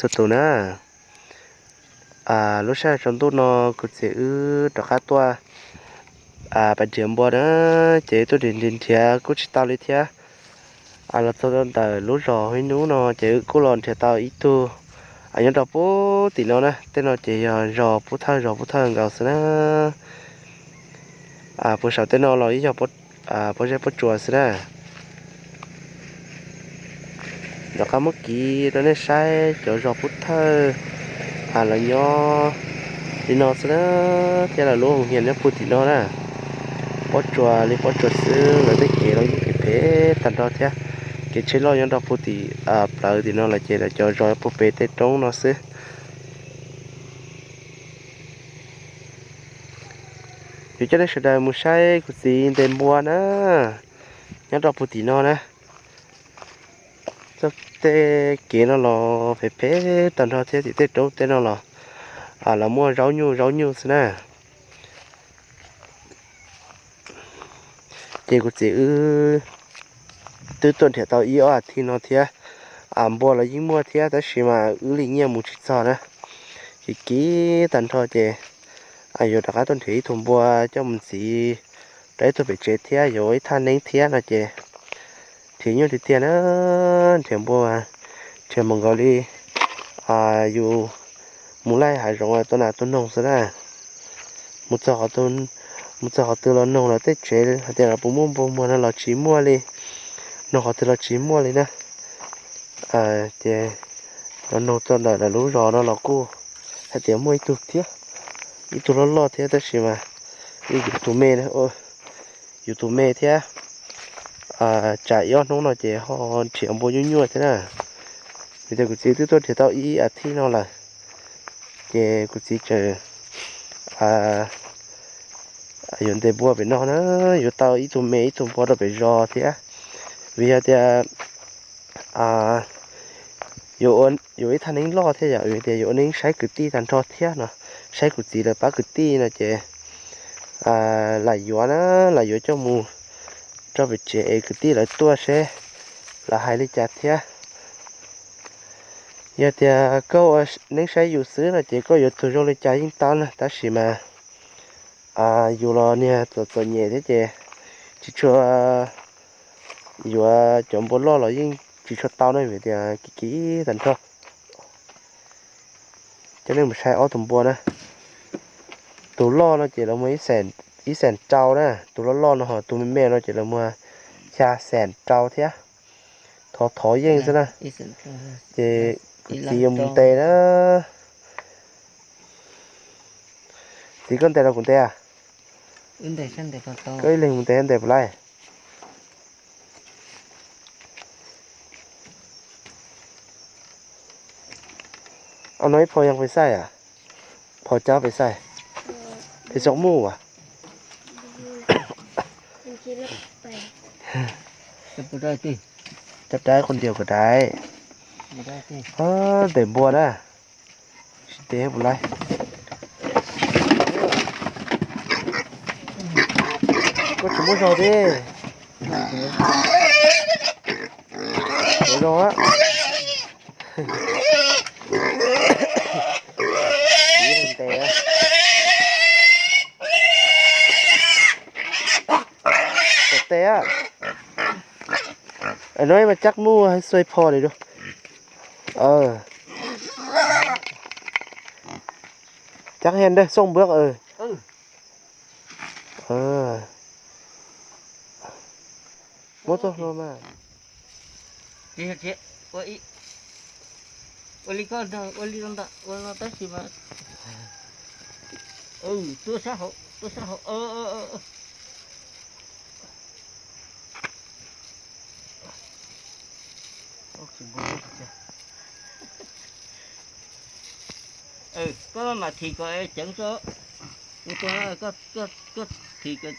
tus tus na. Lub sij hawm tsaus ntuj no kuv txiv wb rov qab tuaj pas nrhiav npua na, ces wb tuaj nrhiav nrhiav nrhiav kuj tsis tau li thiab. Los txog ntawm lub zos Huib Nub no ces wb kuj los nrhiav tau ib tug nyob rau puag tim no na. Tej no ces yog zos Pub Thawj, zos Pub Thawj nkaus xwb na. Puag saum tej no los ib yog pob zeb pob tsuas xwb na. Rov qab muab kiv rau nej saib cov zos Pub Thawj los nyob li no xwb na, thiab lawv lub hoos hias nyob puag tim no na. Pob tsuas li pob tsuas xwb, lawv tej kev los yeej phem phem tag nrho thiab. Kev tsheb loj nyob rau puag tim plawv tim no lawm ces lawv cov zos puag pem tej roob no xwb. Yuav coj nej sawv daws mus saib kuv txiv ntes npua na, nyob rau puag tim no na. Txoj tej kev no los phem phem tag nrho thiab, tim tej roob tej no los lawv muaj zaub nyuj zaub nyuj xwb na. Ces kuv txiv wb twb tuaj nrhiav tau ib ob as thiv no thiab. Npua los yeej muaj thiab tab sis mas wb li nyiaj mus tsis txog na. Ces kiv tag nrho ces yuav rov qab tuaj nrhiav ib tug npua coj mus ntxiv rau ib tug pem tsev thiab yuav ua ib thaj neeb thiab no ces nrhiav nyuaj tiag tiag na. Nrhiav npua nrhiav mus nkaus li yus mus laij hav zoov tua nas tua noog xwb na. Mus txog qhov twg los noog lawv tej tsev hais tias lawv puas muaj npua muag no los tsis muaj li, noog qhov twg los tsis muaj li na. Ces los noog txog ntawm lawv lub zos no los kuj hais tias muaj ib tug thiab, ib tug loj loj thiab tab sis mas yus tus me, yus tus me thiab. Tsam ib ob hnub no ces ho nrhiav npua nyuaj nyuaj thiab na. Vim tias kuv txiv twb tuaj nrhiav tau ib as thiv no lawm, ces kuv txiv tseem yuav ntes npua pem no na, yuav tau ib tug me ib tug npua rau pem zos thiab. Vim yog tias yuav ua ib thaj neeb loj thiab yom, vim tias yuav ua neeb saib kwv tij tag nrho thiab no, saib kuv txiv lawv pab kwv tij no ces lam yuav na, lam yuav coj mus rau pem tsev es kwv tij lawv tuaj seb lawv hais li cas thiab. Yog tias koj ua neeb saib yus xwb no ces koj yuav tus zoo li cas yeej tau na, tab sis mas yus los niag txom txom nyem thiab ces tsis tshua, yuav cov npua loj los yeej tsis tshua tau na, vim tias kiv kiv tag nrho. Coj nej mus saib ob tug npua na. Tus loj no ces lawv muag ib xees rau na, tus loj loj no ho tus me me no ces lawv muag xya xees rau thiab. Thov thov yeej xwb na. Ces kuv txiv yuav mus ntes na. Txiv, koj ntes los kuv ntes? Koj ib leeg mus ntes ntes puas laij? Ob no ib phau yeej pes xaij a? Phau cab pes xaij? Pes xoo muj a? Cab dab qhov ntias kom dai. Ntes npua na. Tsis ntes puas laij. Koj tsis muab zog thiab. Ua zoo a. Ntes. Tes a. No mas cab muj xuav phom li lawm. Cab hen dawj xooj npuab. Muab txoj hlua mas. Ua li koj nrog ua li ntawd ua no tab sis mas tua sab hauv, tua sab hauv. Koj mam thim kom ceev tso. Koj thim kom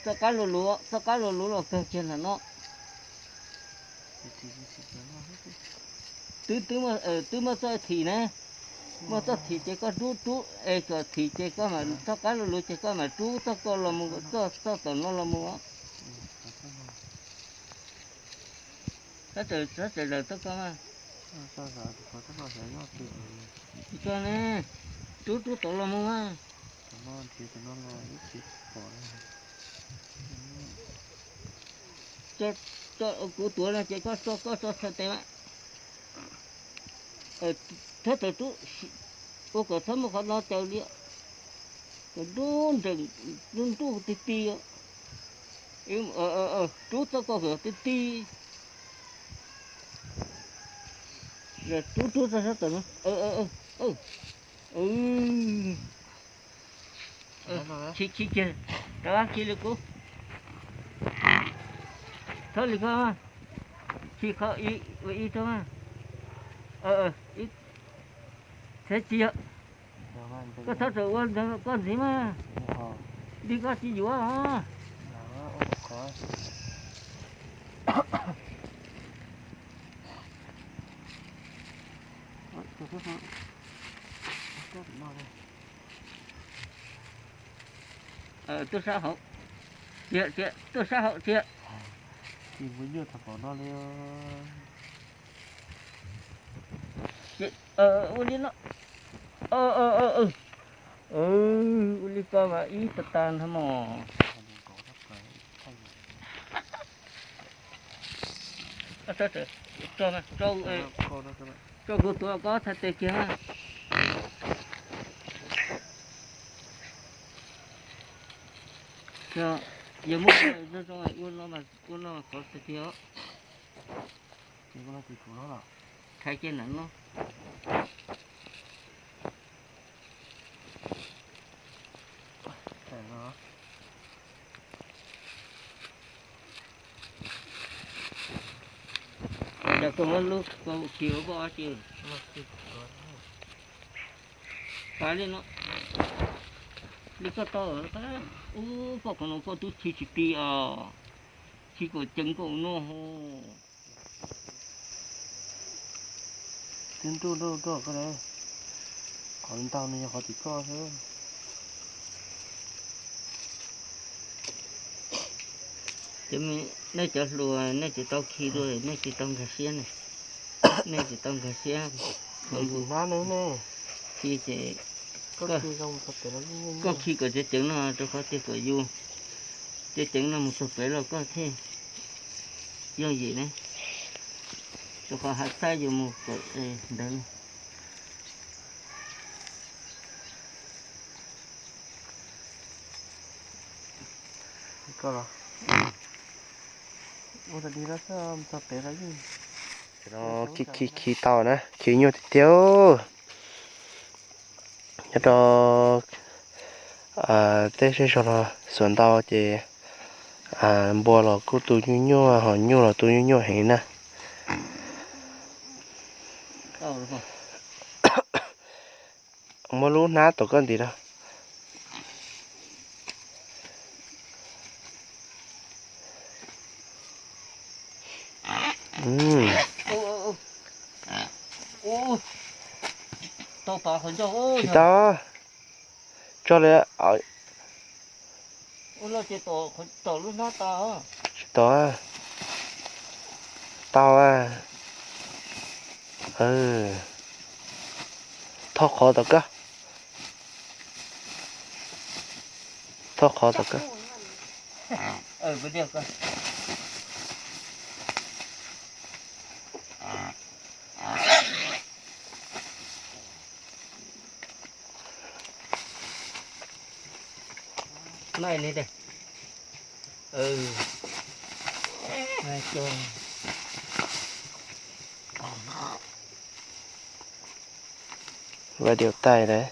txoj qab luv luv, txoj qab luv luv los kawg kiag ntawm no. Twb, twb muaj txoj thim na, muaj txoj thim ces koj rub rub es kom thim ces koj mam, txoj qab luv luv ces koj mam rub txoj ko los mus, txoj, txoj tom no los mus. Sab tawm, sab tawm lawm txoj ko mas. Tso ne, rub rub tod los mus mas. Kuv tuav no ces koj tso, koj tso txhais tes mas. Txhob tawm rub, ua kom txhob muaj qhov no caws li. Kom nruj nreem, nruj nruj ti ti. Rub txoj koj kom ti ti. Rub rub txoj sab tawm no. Khi khi kiag, rov qab khi li kuv. Txhob li koj, khi qhov ib, ua ib txog mas. Txhob tsis yog, koj txhob txawm ua ntawd koj ntxiv mas. Li koj tsis yuav os. Tuaj sab hauv, tsia tsia, tuaj sab hauv tsia. Ua li no. Ua li ko mas ib tag tag nrho mos. Tso kuv tuav koj txhais tes kiag na. Yog muaj zoo zoo ua no mas, ua no mas khov tiag tiag os. Khaiv kiag ntawm no. Cov koj muab lub kaus khi ua koj tsi. Pab li no, li koj tau, ub, poj qhov no koj twb khi tsis ti os, khi kom ceev koj no. Twb nruj nruj nruj koj, qhov ntau no yog qhov tim koj xwb. Nej cov hluas nej tsis tau khi dua, nej tsis tau nkag siab ne, nej tsis tau nkag siab. Khi ces koj khi kom ceev ceev no rau qhov tiag kom yus ceev ceev no mus txog pem los koj thiaj yooj yim ne, rau qhov hav xab yus mus kom ntawd. Ua li no, khi khi khi tau na, khi nyuaj tiag tiag. Nyob rau tej zej zog no xuas ntau ces npua los kuj tu nyuaj nyuaj, ho nyuj los tu nyuaj nyuaj heev na. Muab lub hnab tom koj ntim no. Tsis tau. Tso li. Tsis tau. Tau. Thoj qhov tom koj. Thoj qhov tom koj. Vaj diaum taij lawm.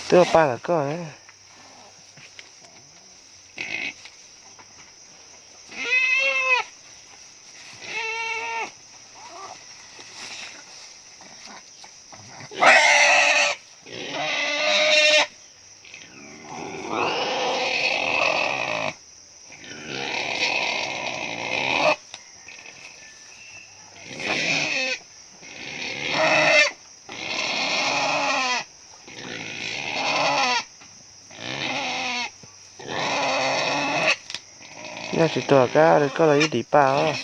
Twb paj lawm koj. Tsis tuag kab li koj los ib dim paj os.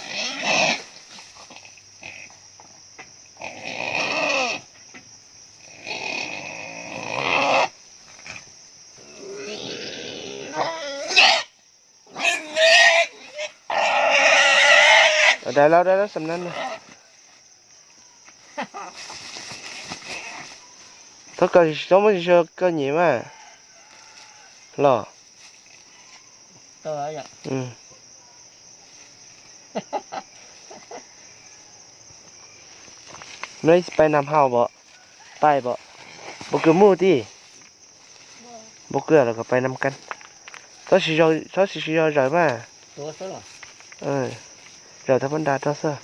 Dai los dai los xam nab. Txhob koj txhob muab tsis koj nyiam mas los. Mloog ib pais nam hau pom, pais pom, npau kws muj tij, npau kws los kom pais nam kan, txhob tsis tsis yog zawm mas, zawm thab pab nra rau xwb.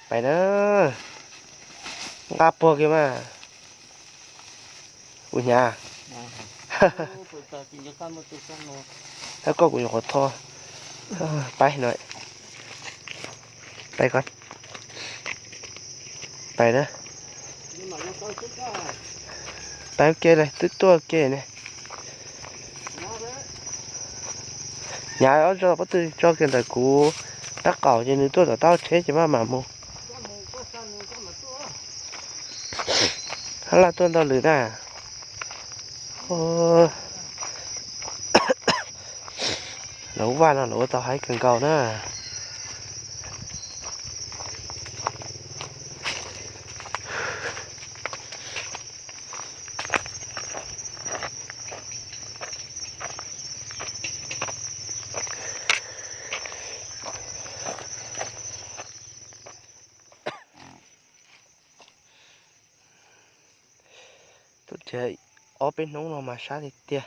Pais na, nqa puag kiag mas. Kuv hnyav. Thab koj kuv nyuam qhuav tho. Pais no, pais ko, pais na. Pais ua ke los twb tuaj ua ke ne. Hnyav ob zaug pob tw tso kiag ntawm kuv rab qaum ces nws tuaj tom taub tsheb ces maj mam mus. Hab laj tuaj ntau lwm na. Lawv vaj no lawv ua tau haib kawg nkaus na. Tuaj nrhiav ob peb hnub no mas sab tiag tiag,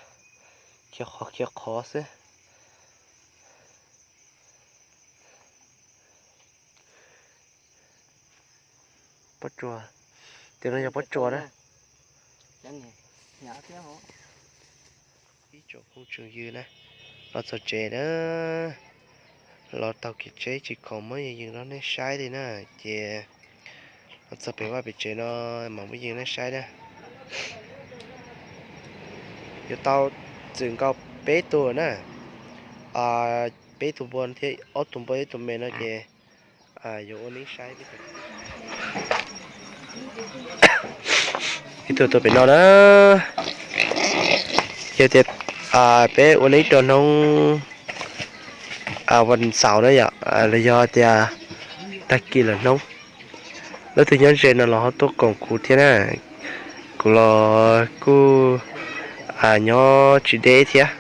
khiav qhov khiav qhov xwb. Pob tsuas, tias no yog pob tsuas na. Ib tsoom phooj tsoom ywg na, los txog tsev na, los taug kev tsheb tsis khoom muab yeej rau nej saib li na, ces los txog pem vaj pem tsev no mam muab yeej nej saib na. Yuav tau txwm nkaus peb tug na, peb tug npua thiab ob tug npua ib tug me no ces yuav ua nej saib. Ib tug tuaj pem no na, yog tias peb ua neb rau hnub vas xaus na yom, los yog tias tag kis lwm hnub, leej twg nyob ze no los ho tuaj koom kuv thiab na, kuv los kuj nyob tsis deb thiab.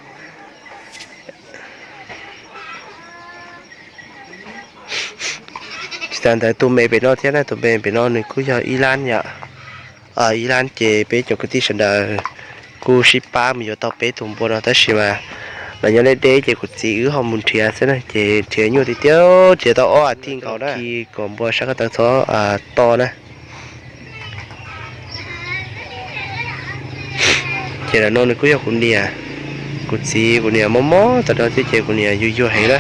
Tsis tas ntawd tus me pem no thiab na, tus me pem no nws kuj yog ib lab yom. Ib lab ces peb cov kwv tij sawv daws kuj sib pab mus yuav tau peb tus npua no tab sis mas los nyob deb deb ces kuv txiv wb ho mus nrhiav xwb na ces nrhiav nyuaj tiag tiag, nrhiav tau ob as thiv nkaus na, kom npua sab ko taw txhob to na. Ces lawm no nws kuj yog kuv niam, kuv txiv kuv niam mob mob tag nrho thiab ces kuv niam yuag yuag heev na.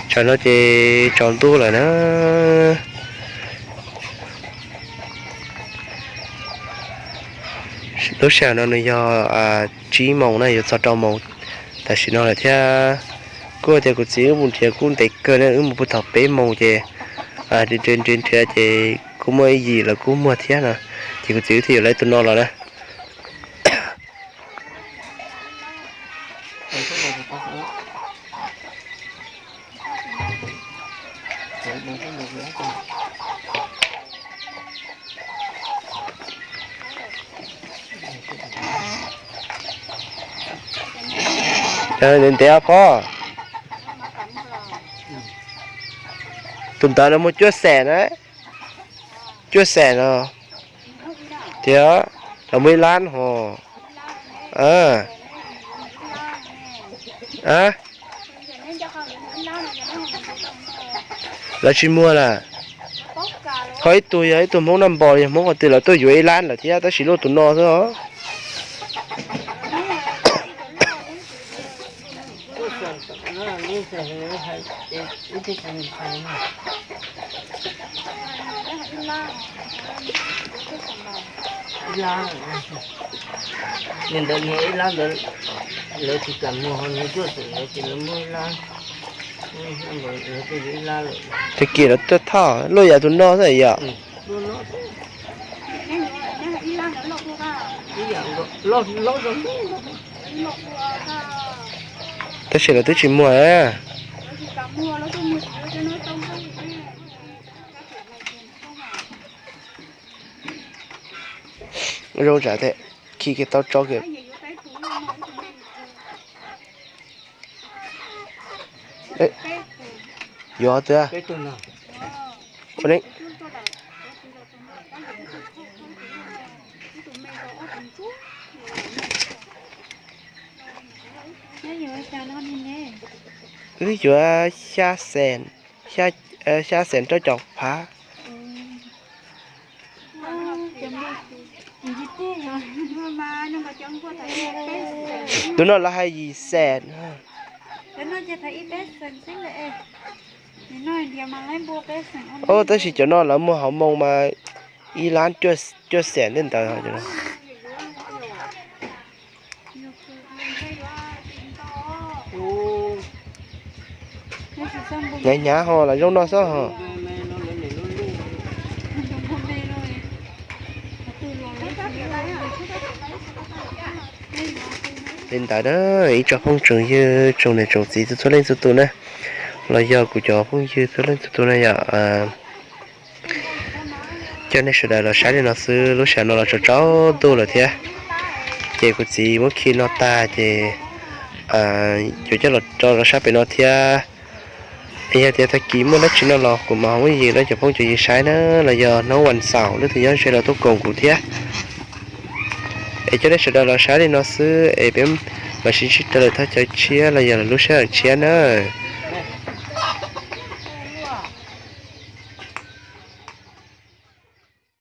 Tsam no ces tsaus ntuj lawm na. Lub sij hawm no nws yog tsib moos na, yuav txog rau moos tam sim no lawm thiab. Kuj tias kuv txiv wb mus nrhiav kuj ntev kawg na, wb mus puag thaum peb moos ces nrhiav nrhiav nrhiav ces kuj muaj ib yim lawv kuj muag thiab no, ces kuv txiv wb thiaj yuav lawv tus no los na. Ntev ntev pob. Tus ntawd lawv muag cuaj xees na, cuaj xees no. Tias lawv muag ib lab ho. Lawv tsis muag lawm. Ho ib tug yog ib tug Hmoob Naj Npo, yog Hmoob qhov twg los tuaj yuav ib lab lawm thiab, tab sis luaj tus no xwb os. Ntawd ib lab ntawd, lawv tsis kam muag, ho nws tuaj xwb, lawv tias lawv muaj ib lab. Tag kis lawv tuaj thauj luaj yam tus no xwb yom. Tab sis lawv twb tsis muag na. Zoo tsam thiab, khi kiag tau tso kiag. Yuav twg? Wb yuav xya xees, xya xees rau caum phav. Tus no lawv hais yim xees. Ub, tab sis cov no lawv muag hauv moo mas ib lab cuaj xees tej ntawd. Hnyav hnyav ho los zoo no xwb ho. Li ntawd na, ib tsoom phooj tsoom ywg tsoom niam tsoom txiv txhua leej txhua tus na, los yog kuv cov phooj ywg txhua leej txhua tus na yom. Coj nej sawv daws los saib li no xwb, lub sij hawm no los tsaus ntuj lawm thiab. Ces kuv txiv muab khi no tag ces yuav coj los rau los saib pem no thiab. Es yog tias tag kis muaj dab tsi no los kuv mam muab yws rau cov phooj cov ywg saib na, los yog hnub vas xaum leej twg nyob ze los tuaj koom kuv thiab. Es coj nej sawv daws los saib li no xwb es peb mam sib ntsib rau lwm thaj chaw tshiab los yog lwm lub sij hawm tshiab nawb.